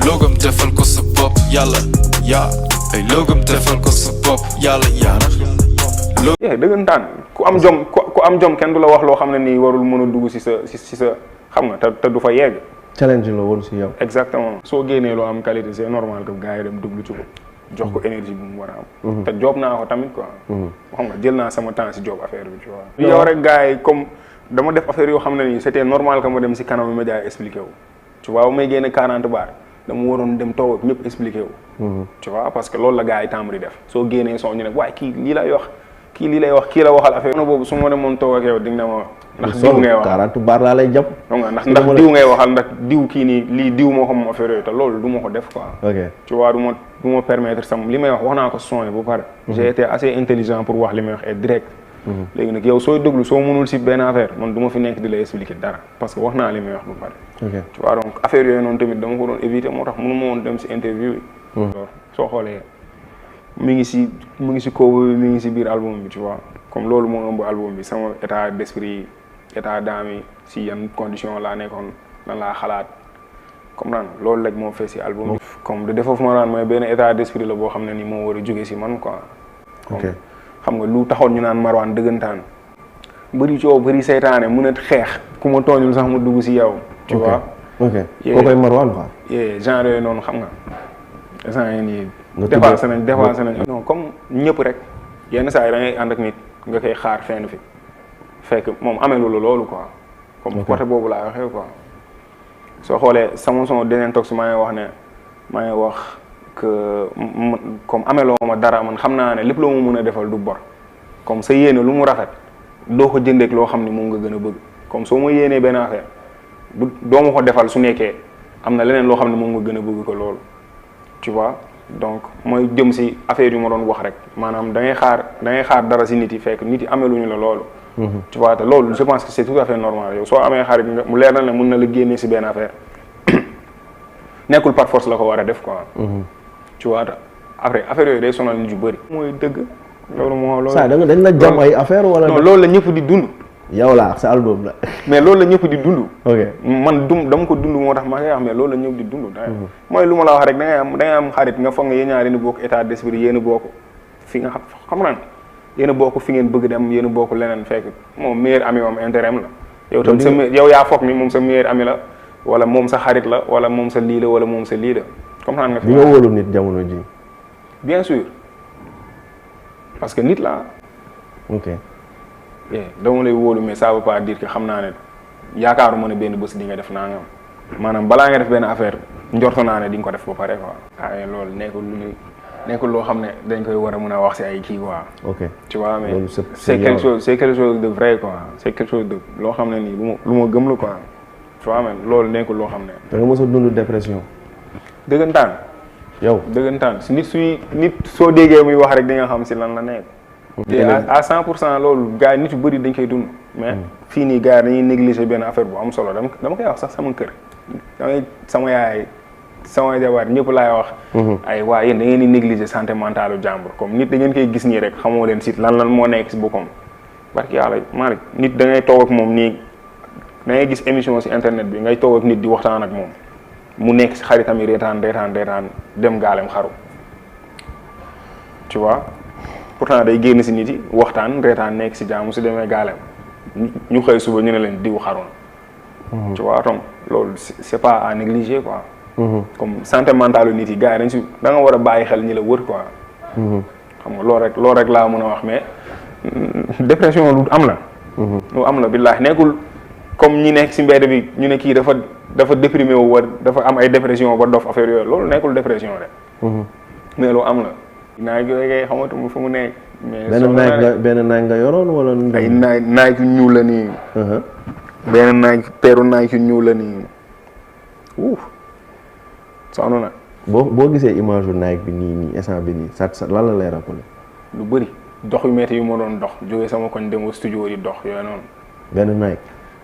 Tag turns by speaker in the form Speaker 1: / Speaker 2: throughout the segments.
Speaker 1: loo gëm defal ko sa bopp yàlla yaa ay loo gëm defal ko sa bopp yàlla yaa
Speaker 2: dëggantaan ku am jom kenn du la wax loo xam ne nii warul mën a dugg si sa xam nga te du fa yegg.
Speaker 3: challenge la woon si yow.
Speaker 2: exactement soo génnee loo am qualité c'est normal que gars yi dem dugg ci ko jox ko énergie bu mu war a am. te job naa ko tamit quoi. xam nga jël naa sama temps si job affaire bi tu vois. yow rek gars yi comme dama def affaire yoo xam ne nii c'était normal que ma dem si kanamu média expliqué wu. tu vois may génne 40 baar dama waroon dem toog ak ñëpp expliqué wu. tu vois parce que loolu la gars yi tàmbali def soo génnee soo ñu ne waaye kii lii lay wax kii la waxal affaire boobu su ma demoon toog ak yow di nga ne ma ndax diw ngay wax 40 baar laa lay jàpp. ndax diw ngay waxal ndax diw kii nii lii diw moo xam affaire yooyu te loolu du ma ko def quoi. ok tu vois du ma permettre sam li may wax naa ko son bu pare. j'ai été assez intelligent pour wax li may wax et direct. léegi nag yow sooy déglu soo mënul si benn affaire man du ma fi nekk di lay expliquer dara parce que wax naa li may wax bu pare. ok tu vois donc affaire yooyu noonu tamit dama ko doon éviter moo tax mënu ma woon dem si interview yi. soo xoolee mi ngi si cover bi mi ngi si biir album bi tu vois comme loolu moo ëmb album bi sama état d'esprit état d'âme yi si yan condition laa nekkoon lan laa xalaat comme naan loolu lañ moo fees si album bi. comme de defoo fu ma naan mooy benn état d'esprit la boo xam ne ni moo war a jóge si man quoi. ok xam nga lu taxoon ñu naan Marwan dëggantaan bëri coow bëri seytaane mun a xeex ku ma tooñul sax mu dugg si yow. tu vois
Speaker 3: ok koo koy Marwan quoi.
Speaker 2: genre yooyu noonu xam nga genre yii nii. dépassé nañ non comme ñëpp rek yenn saa yi da ngay ànd ak nit nga koy xaar fenn fi fekk moom amelu la loolu quoi. comme côté boobu laa waxee quoi. soo xoolee sama son deneen toog si maa ngi wax que comme ameloo ma dara man xam naa ne lépp loo ma mën a defal du bor comme sa yéene lu mu rafet doo ko jëndeek loo xam ne moom nga gën a bëgg comme soo ma yéenee benn affaire doo ma ko defal su nekkee am na leneen loo xam ne moom nga gën a bëgg ko loolu tu vois. donc mooy jëm si affaire yu ma doon wax rek maanaam da ngay xaar dara si nit yi fekk nit yi ameluñu la loolu. tu vois te loolu je pense que c'est tout à fait normal yow soo amee xarit nga mu leer na ne mun na la génnee si benn affaire nekkul par force la ko war a def quoi. tu vois après affaire yooyu day sonal nit yu bëri. mooy dëgg loolu moo loolu. saa
Speaker 3: dañ la jam ay affaire wala.
Speaker 2: non loolu la ñëpp di dund.
Speaker 3: yow laa sa album la.
Speaker 2: mais loolu la ñëpp di dund.
Speaker 3: ok
Speaker 2: man dama ko dund moo tax ma koy wax mais loolu la ñëpp di dund. mooy lu ma la wax rek da ngay am xarit nga foog nga yéen ñaar yéen a bokk état d'esprit yéen a bokk fi nga xam naa yéen a bokk fi ngeen bëgg dem yéen a bokk leneen fekk moom meilleur ami moom intérêt am la. yow tam sa yow yaa foog ni moom sa meilleur ami la wala moom sa xarit la wala moom sa lii la wala moom sa lii la comprendre nga.
Speaker 3: di nga wóolu nit jamono ji.
Speaker 2: bien sûr parce que nit la.
Speaker 3: ok.
Speaker 2: dama lay wóolu mais ça veut pas dire que xam naa ne yaakaaruma ne benn bés di nga def naa nga maanaam balaa nga def benn affaire njorto naa ne di nga ko def ba pare quoi. loolu nekkul loo xam ne dañ koy war a mën a wax si ay kii quoi.
Speaker 3: ok
Speaker 2: tu vois mais c'est quelque chose de vrai quoi c'est quelque chose de loo xam ne nii lu ma gëm la quoi tu vois mais loolu nekkul loo xam ne.
Speaker 3: da nga mës a dund dépression.
Speaker 2: dëggantaan.
Speaker 3: yow
Speaker 2: dëggantaan si nit soo déggee muy wax rek di nga xam si lan la nekk. te à 100% loolu gars yi nit yu bëri dañ koy dund. mais fii nii gars yi dañuy négliger benn affaire bu am solo dama koy wax sax sama kër. sama yaay sama jabar ñëpp laay wax. ay waa yéen da ngeen di négliger santé mentale u jàmbur comme nit da ngeen koy gis nii rek xamoo leen si lan moo nekk si boppam. parce que yàlla Malick nit da ngay toog ak moom nii da ngay gis émission si internet bi ngay toog ak nit di waxtaan ak moom mu nekk si xaritam yi reetaan dem gaalem xaru tu vois. pourtant day génn si nit yi waxtaan reetaan nekk si jaamu si demee gaaleem ñu xëy suba ñu ne leen diw xaroon. tu vois donc loolu c'est pas à négliger quoi. comme santé mentale nit yi gars yi dañ si da nga war a bàyyi xel ñi la wër quoi. xam nga loolu rek laa mën a wax mais dépression lu am la. lu am la billaahi nekkul comme ñi nekk si mbedd bi ñu ne kii dafa déprimé wu war dafa am ay dépression ba dof affaire yooyu loolu nekkul dépression rek. mais lu am la. naaj yooyu xamatuma fu mu nekk. mais
Speaker 3: benn naaj nga yoroon wala.
Speaker 2: ay naaj yu ñuul la nii. benn peeru naaj yu ñuul la nii. sonn na.
Speaker 3: boo gisee image yu naaj bi nii instant bi nii sa lan la lay rappelé.
Speaker 2: lu bëri dox yu métti yu ma doon dox jógee sama koñ dem studio di dox yooyu noonu.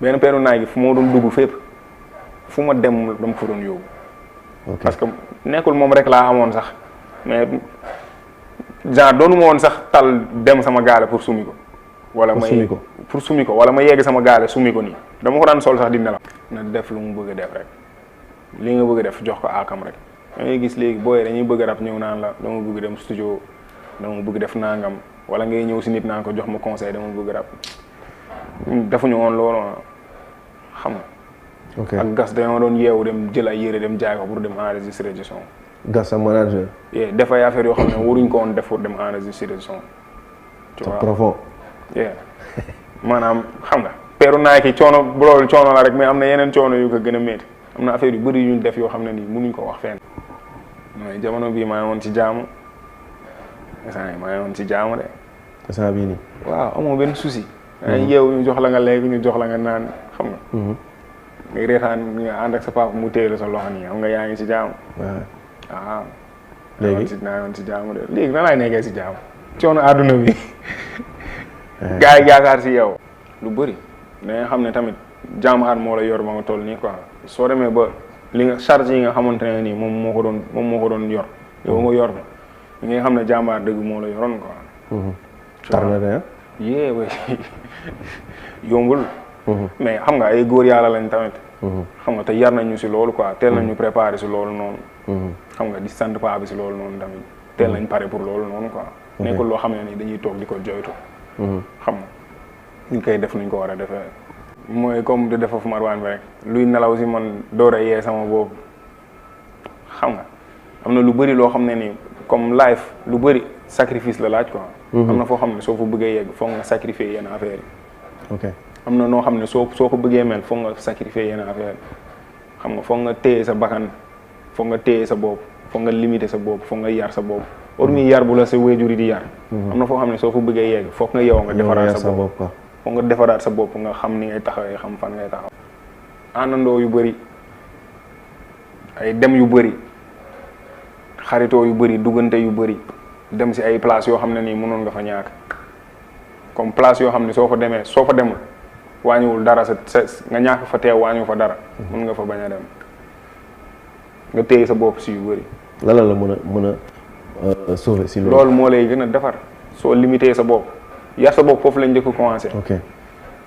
Speaker 2: benn peeru naaj gi fu ma doon dugg fépp fu ma dem dama fa doon yóbbu. parce que nekkul moom rek laa amoon sax mais. genre doonu ma woon sax tal dem sama gaale pour sumi ko. pour sumi ko wala ma yegg sama gaale sumi ko nii dama ko daan sol sax di nelaw. na def lu mu bëgg a def rek li nga bëgg def jox ko akam rek da ngay gis léegi booy dañuy bëgg rap ñëw naan la dama bëgg dem studio dama bëgg def nangam wala ngay ñëw si nit naan ko jox ma conseil dama bëgg rap defuñu woon loolu xam nga.
Speaker 3: ok
Speaker 2: ak gas dañoo doon yeewu dem jël ay yére dem jaay ko pour dem enregistrer du son.
Speaker 3: gas sa manager.
Speaker 2: def ay affaire yoo xam ne waruñ ko woon def pour dem enregistrer du son. tu vois
Speaker 3: profond.
Speaker 2: maanaam xam nga. peeru Nike coono loolu coono la rek mais am na yeneen coono yu ko gën a métti am na affaire yu bëri yu ñu def yoo xam ne nii mënuñ ko wax fenn. mooy jamono bii maa ngi woon ci jaamu instant yii maa ngi woon ci jaamu de.
Speaker 3: instant bii nii.
Speaker 2: waaw amoo benn souci. ay yeewu ñu jox la nga lekk ñu jox la nga naan xam nga. ngay reetaan nga ànd ak sa papa mu téye la sa loxo nii xam nga yaa ngi ci jaamu. waaw.
Speaker 3: léegi
Speaker 2: naa yoon ci jaamu de léegi nan laay nekkee ci jaamu. coono àdduna bi. gars yi yaakaar ci yow. lu bëri da nga xam ne tamit jaamaar moo la yor ba nga toll nii quoi soo demee ba li nga charge yi nga xamante ne nii moom moo ko doon yor. yow nga yor ko li nga xam ne jaamaar dëgg moo la yoroon quoi.
Speaker 3: tar na de
Speaker 2: yee yombul. mais xam nga ay góor yàlla lañ tamit. xam nga te yar nañu si loolu quoi teel nañu préparé si loolu noonu. xam nga di sant paa bi si loolu noonu tamit teel nañ pare pour loolu noonu quoi. nekkul loo xam ne ni dañuy toog di ko joytu. xam nga ñu koy def nuñ ko war a defee. mooy comme di defa fu marwaan bi rek luy nelaw si man door a yee sama boobu xam nga am na lu bëri loo xam ne ni comme life lu bëri sacrifice la laaj quoi. am na foo xam ne soo fa bëggee yegg foog nga sacrifier yenn affaire yi.
Speaker 3: ok
Speaker 2: am na noo xam ne soo ko bëggee mel foog nga sacrifier yenn affaire xam nga foog nga téye sa bakkan foog nga téye sa bopp foog nga limiter sa bopp foog nga yar sa bopp hormis yar bu la sa wéjur yi di yar. am na foo xam ne soo fa bëggee yegg foog nga yow nga defaraat sa bopp foog nga defaraat sa bopp nga xam ni ngay taxawee xam fan ngay taxaw. àndandoo yu bëri ay dem yu bëri xaritoo yu bëri duggante yu bëri dem si ay place yoo xam ne nii mënoon nga fa ñàkk comme place yoo xam ne soo fa demul wàññiwul dara sa nga ñàkk fa teew wàññiwu fa dara mën nga fa bañ a dem nga téye sa bopp si yu bëri.
Speaker 3: lan la mën a sauver si loolu.
Speaker 2: loolu moo lay gën a defar soo limité sa bopp yar sa bopp foofu lañ njëkk a commencé.
Speaker 3: ok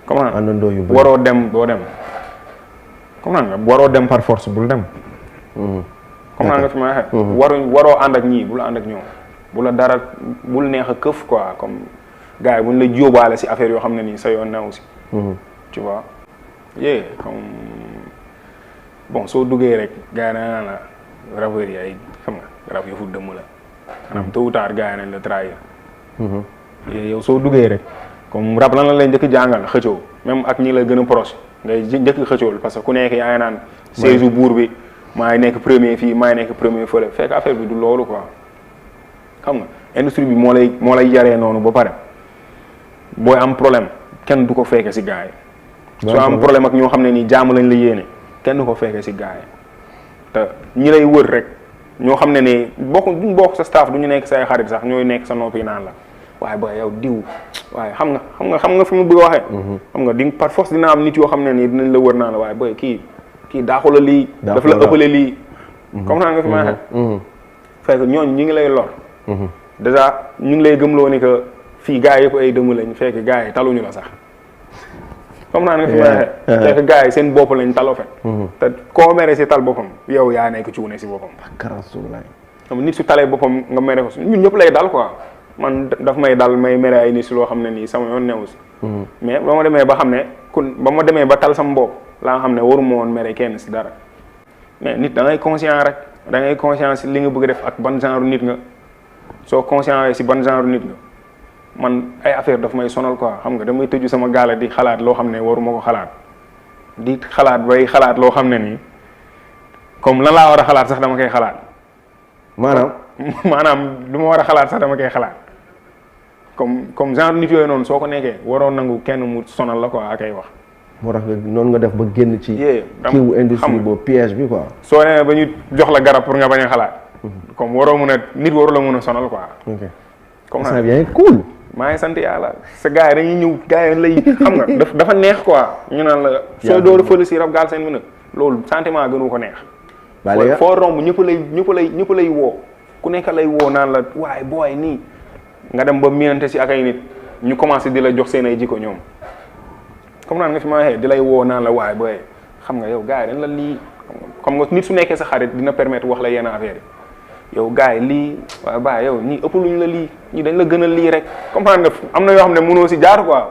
Speaker 2: comment
Speaker 3: àndandoo yu bëri
Speaker 2: waroo dem doo dem comment nga waroo dem par force bul dem. comme naa nga fi may waxee. waroo ànd ak ñii bul ànd ak ñoom bu la dara bul neex a këf quoi comme gars yi buñ la jóobaale si affaire yoo xam ne nii sa yoon na aussi. tu vois comme bon soo duggee rek gars yi naan la rappeurs yi ay xam nga rap yëfu dëmm la maanaam tôt ou tard gars yi nañ la trahir. yow soo duggee rek comme rap lan la lay njëkk jàngal xëccoo même ak ñi la gën a proche ngay njëkk xëccool parce que ku nekk yaa ngi naan seize buur bi maa ngi nekk premier fii maa ngi nekk premier fële fekk affaire bi du loolu quoi xam nga industrie bi moo lay yaree noonu ba pare booy am problème kenn du ko fekke si gars yi soo am problème ak ñoo xam ne nii jàmm lañ la yéene kenn du ko fekke si gars yi te ñi lay wër rek ñoo xam ne ni duñ bokk sa staff du ñu nekk say xarit sax ñooy nekk sa noppi naan la waaye ba yow diw waaye xam nga fi mu bëgg a waxee. xam nga di par force dina am nit yoo xam ne nii dinañ la wër naan la waaye boy kii daaxu la lii. daf la ëppale lii. comme naa nga fi may waxee. fekk ñooñu ñu ngi lay lor. dèjà ñu ngi lay gëmloo ni que fii gars yëpp ay dëmm lañ fekk gars yi taluñu la sax. comme naa nga fi may waxee. fekk gars yi seen bopp lañ taloo fet te koo mere si tal boppam yow yaa nekk cuune si boppam. xam nit su talee boppam nga mere ko ñun ñëpp lay dal quoi. man daf may dal may mere ay nit si loo xam ne nii sama yoon newu si mais ba ma demee ba xam ne ba ma demee ba tal sama bopp laa xam ne waruma woon mere kenn si dara mais nit da ngay conscient rek da ngay conscient si li nga bëgg def ak ban genre nit nga soo conscient si ban genre nit nga man ay affaire daf may sonal quoi xam nga damay tëju sama gaale di xalaat loo xam ne waruma ko xalaat di xalaat bay xalaat loo xam ne nii comme lan laa war a xalaat sax dama koy xalaat maanaam lu ma war a xalaat sax dama koy xalaat comme genre nit yooyu noonu soo ko nekkee waroo nangu kenn mu sonal la quoi ak ay wax.
Speaker 3: moo tax noonu nga def ba génn ci. kiiwu industrie boobu piège bi quoi.
Speaker 2: soo nee ba ñu jox la garab pour nga bañ a xalaat. comme waroo mun a nit waru la mun a sonal quoi.
Speaker 3: ok
Speaker 2: comme
Speaker 3: ça bien cool.
Speaker 2: maa ngi sant yàlla sa gars yi dañuy ñëw gars yi lay xam nga dafa neex quoi ñu naan la. soo door a fële si rab gaal seen mën a loolu sentiment gënu ko neex. foo romb ñëpp lay woo. ku nekk lay woo naan la waaye booy nii nga dem ba miinante si ak ay nit ñu commencé di la jox seen ay jikko ñoom comme naan nga fi ma waxee di lay woo naan la waaye booy xam nga yow gars yi dañ la lii xam nga nit su nekkee sa xarit dina permettre wax la yenn affaire yi yow gars yi lii waaye baa yow ñii ëpp luñ la lii ñii dañ la gën a lii rek comprendre nga am na yoo xam ne mënoo si jaar quoi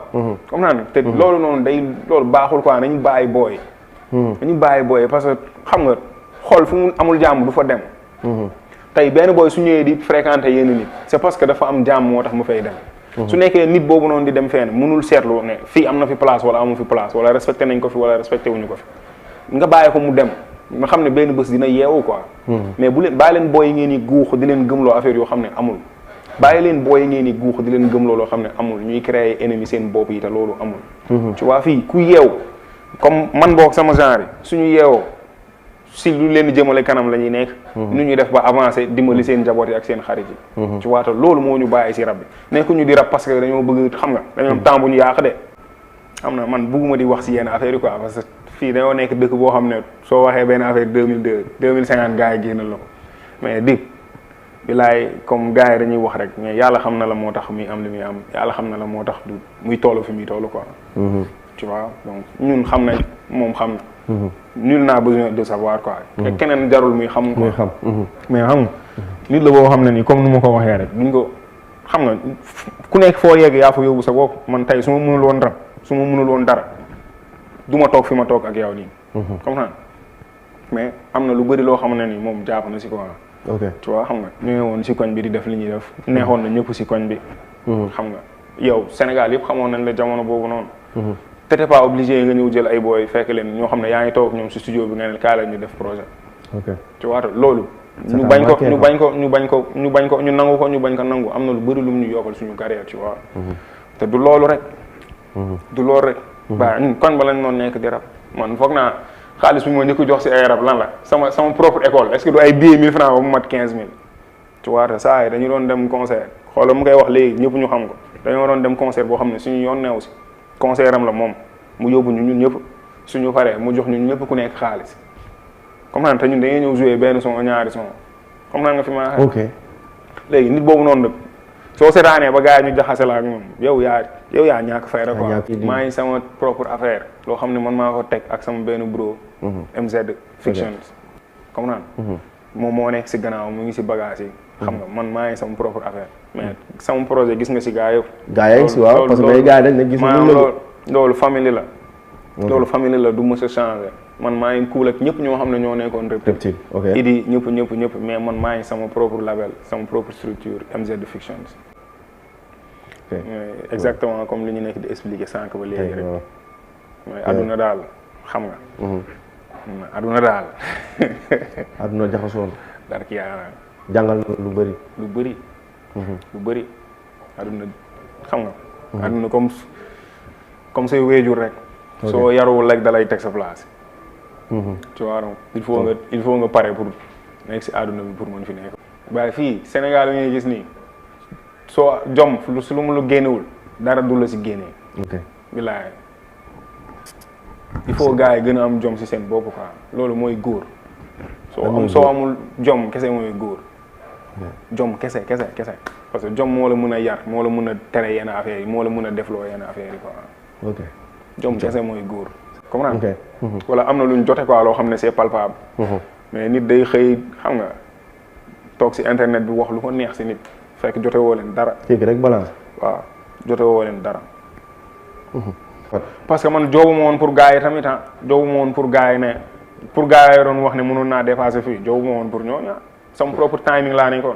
Speaker 2: comprendre nga te loolu noonu loolu baaxul quoi nañu bàyyi booy dañu bàyyi booy parce que xam nga xool fu mu amul jàmm du fa dem tey benn booy su ñëwee di fréquenter yenn nit c'est parce que dafa am jàmm moo tax mu fay dem su nekkee nit boobu noonu di dem fenn mënul seetlu ne fii am na fi place wala amu fi place wala respecté nañ ko fi wala respecté wuñu ko fi nga bàyyi ko mu dem nga xam ne benn bés dina yeewu quoi mais bu leen bàyyi leen booy yi ngeen di guux di leen gëmloo affaire yoo xam ne amul bàyyi leen booy yi ngeen di guux di leen gëmloo loo xam ne amul ñuy créer ennemi seen bopp yi te loolu amul tu vois fii ku yeew comme man boog sama genre yi suñu yeewoo si lu leen di jëmale kanam la ñuy nekk nu ñuy def ba avancer dimbali seen njaboot yi ak seen xarit yi tu vois te loolu moo ñu bàyyi si rab bi nekkuñu di rab parce que dañoo bëgg xam nga dañoo am temps bu ñu yàq de xam na man bugguma di wax si yenn affaire yi quoi parce que fii dañoo nekk dëkk boo xam ne soo waxee benn affaire 2002 2050 gars yi génnal la ko mais Dip bilaay comme gars yi dañuy wax rek mais yàlla xam na la moo tax muy am li muy am yàlla xam na la moo tax du muy toll fi muy toll quoi tu vois donc ñun xam nañ moom xam na nul n'a besoin de savoir quoi te keneen jarul muy xam quoi mais xam nga nit la boo xam ne nii comme nu ma ko waxee rek duñ ko xam nga ku nekk foo yegg yaa fa yóbbu sa bopp man tey su ma mënul woon rab su ma mënul woon dara du ma toog fi ma toog ak yow nii comprendre mais am na lu bëri loo xam ne ni moom jàpp na si quoi tu vois xam nga ñu ngi woon si koñ bi di def li ñuy def neexoon na ñëpp si koñ bi xam nga yow Sénégal yëpp xamoon nañ la jamono boobu noonu t'étais pas obligé nga ñëw jël ay booy fekk leen ñoo xam ne yaa ngi toog ñoom si studio bi nga ne kaay la ñu def projet tu vois loolu ñu bañ ko ñu bañ ko ñu bañ ko ñu bañ ko ñu nangu ko ñu bañ ko nangu am na lu bëri lu mu ñu yokkal suñu carrière tu vois te du loolu rek du loolu rek waaw ñun kon ba lañ noonu nekk di rab man foog naa xaalis bi ma njëkk jox si ay rab lan la sama propre école est-ce que du ay billets 1000 francs ba mu mat 15000 tu vois te saa yi dañu doon dem concert xoolal mu koy wax léegi ñëpp ñu xam ko dañoo doon dem concert boo xam ne suñu yoon neew si concert am la moom mu yóbbu ñu ñun ñëpp suñu paree mu jox ñun ñëpp ku nekk xaalis comme naan te ñun dañuy ñëw jouer benn son ñaari son comme naan nga fi ma
Speaker 3: ok
Speaker 2: léegi nit boobu noonu nag soo seetaanee ba gars yi ñu jaxase la ak moom yow yaa ñàkk fayda quoi maa ngi sama propre affaire loo xam ne man maa ko teg ak sama benn bro MZ Fiction comme naan moom moo nekk si gannaaw mu ngi si bagage yi xam nga man maa ngi sama propre affaire mais sama projet gis nga si gars yëpp
Speaker 3: gars yi si waaw parce que ay gars dañ ne gis
Speaker 2: loolu famille la loolu famille la du mës a changer man maa ngi cool ak ñëpp ñoo xam ne ñoo nekkoon Reptile idi ñëpp mais man maa ngi sama propre label sama propre structure MZ Fiction exactement comme li ñu nekk di expliquer sànq ba léegi rek mooy adduna daal xam nga adduna daal
Speaker 3: adduna jaxasoon
Speaker 2: dar ki yaa
Speaker 3: jàngal lu bëri adduna xam nga adduna comme say wéejur rek soo yaruwul rek dalay teg sa place tu vois donc il faut nga pare pour nekk si adduna bi pour mën fi nekk waaye fii Sénégal yi ngay gis nii soo jom su lu mu lu génnewul dara du la si génnee bilaay il faut gars yi gën a am jom si seen bopp quoi loolu mooy góor soo amul jom kese mooy góor jom kese parce que jom moo la mën a yar moo la mën a tere yenn affaires yi moo la mën a defloo yenn affaires yi quoi jom kese mooy góor comprendre wala am na luñ jote quoi loo xam ne c'est palpable mais nit day xëy xam nga toog si internet bi wax lu ko neex si nit fekk jote woo leen dara kii rek balance
Speaker 2: waaw jote woo leen dara parce que man joobu ma woon pour gars yi tamit joobu ma woon pour gars yi ne pour gars yi doon wax ne mënoon naa dépasser fii joobu ma woon pour ñooñu sama propre timing laa nekkoon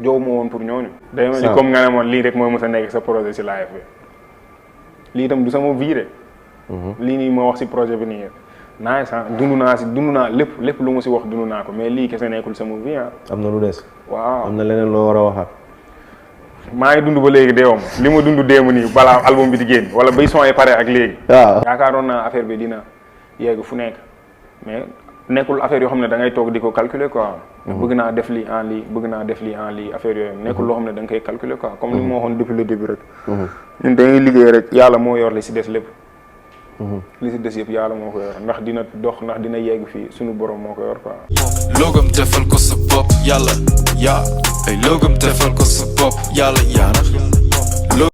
Speaker 2: joobu ma woon pour ñooñu day mel ni comme nga ne moon lii rek mooy mos a nekk sa projet si live bi lii itam du sama vie de lii nii ma wax si projet bi nii naaj sax dund naa lépp lu ma si wax dund naa ko mais lii kese nekkul sama vie
Speaker 3: am na lu des
Speaker 2: waaw
Speaker 3: am na leneen loo war a waxaat
Speaker 2: maa ngi dund ba léegi deewam li ma dund démb nii balaa album bi di génn wala bay son yi pare ak léegi
Speaker 3: waaw
Speaker 2: yaakaaroon naa affaire bi dina yegg fu nekk mais nekkul affaire yoo xam ne da ngay toog di ko calculer quoi bëgg naa def lii en lii bëgg naa def lii en lii affaire yooyu nekkul loo xam ne da nga koy calculer quoi comme li ma waxoon depuis le début rek ñun dañuy liggéey rek yàlla moo yor li si des lépp li si des yëpp yàlla moo ko yor ndax dina dox ndax dina yegg fii suñu borom moo ko yor quoi
Speaker 1: logam defal ko sa bopp yàlla yaa ay logam defal ko sa bopp yàlla yaa